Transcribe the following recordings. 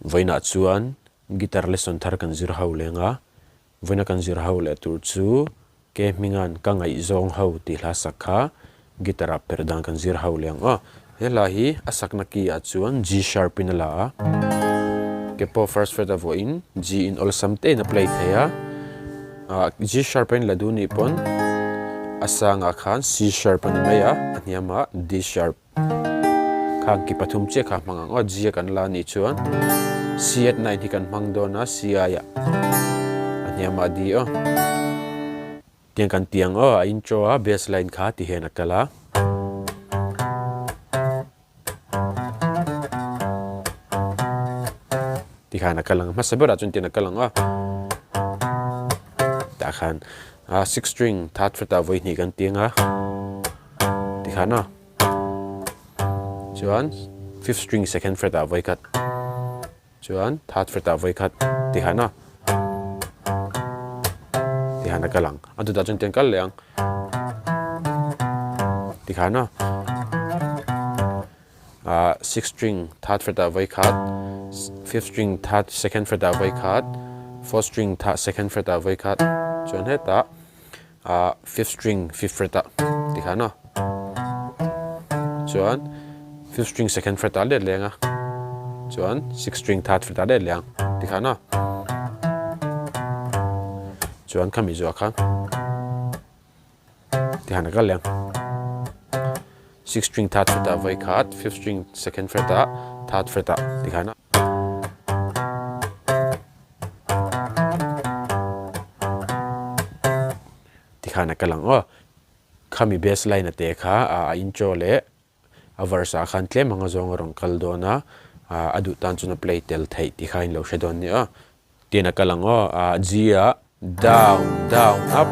Vawiinah chuan guitar lesson thar kan zir ho leng a, vawiina kan zir ho leh tur chu ke hminga'n ka ngaihzawng ho tih hla sak kha guitar ah perh dan kan zir ho leng aw. He hla hi a sakna key ah chuan G sharp in a la a, ke pawh first fret a vuahin G in awlsam te in a play thei a, ah G sharp a in la duh nih pawn a sangah khan C sharp a ni mai a, a hniamah D sharp. Khang ki pathum chiah kha hmang ang aw, G a kan la anih chuan C at 9 hi kan hmang dawn a, C aiah a hniamah D aw. Tiang kan ti ang aw, a intro a bass line kha ti hian a kal a. Ti khan a kal ang, hmasa berah chuan tian a kal ang aw. Tah khan six string third fret ah vawi hnih kan ti ang a. Tikhan a. Chuan fifth string second fret ah vawi khat. Chuan third fret ah vawi khat tikhan a. Tikhan a kal ang. A dawtah chuan tiang kal leh ang. Tikhan a. Ah sixth string third fret ah vawi khat. Fifth string third second fret ah vawi khat. Fourth string third second fret ah vawi khat. Chuan hetah ah fifth string fifth fret ah ti khan aw chuan fifth string second fret ah let leng a chuan sixth string third fret ah let leng ti khan aw chuan khami zuah khan ti khan a kal leng sixth string third fret ah vawi khat fifth string second fret ah third fret ah ti khan a. Tikhan a kal ang aw. Khami bass line a te kha a intro leh a verse ah khan tlem anga zawng a rawn kal dawn a, a duh tan chuan a play tel theih tih kha in lo hre dawn nia. Tian a kal ang aw, G ah down down up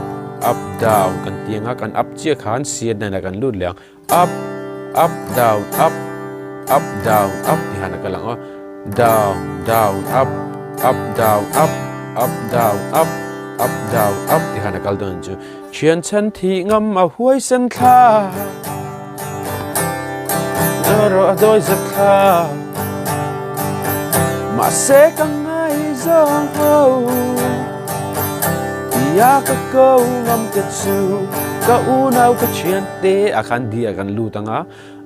up down kan ti ang a, kan up chiah khan C a hnenah kan lut leh ang, up up down up up down up tih khan a kal ang aw, down down up up down up up down up up down up tih khan a kal dawn chu. Thian chhan thih ngam a huai sen thla Rawh a dawi zet thla Mahse ka ngaizawng ho Tia ka ko ngam te chu Ka unau ka thian te A khan di a kan lut anga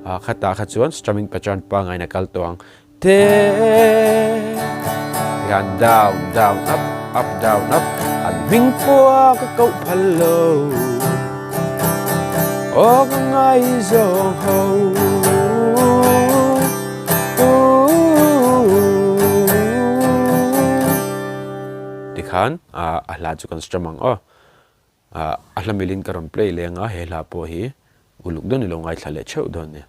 Khatah kha chuan strumming pattern pangain a kal tawh ang Te hian down down up up down up an hming pawh ka koh phal lo aw ka ngaizawng ho Tikhan a hla chu kan strum ang aw a hla milin ka rawn play leng a he hla pawh hi uluk dawn i lo ngaithla leh theuh dawn nia.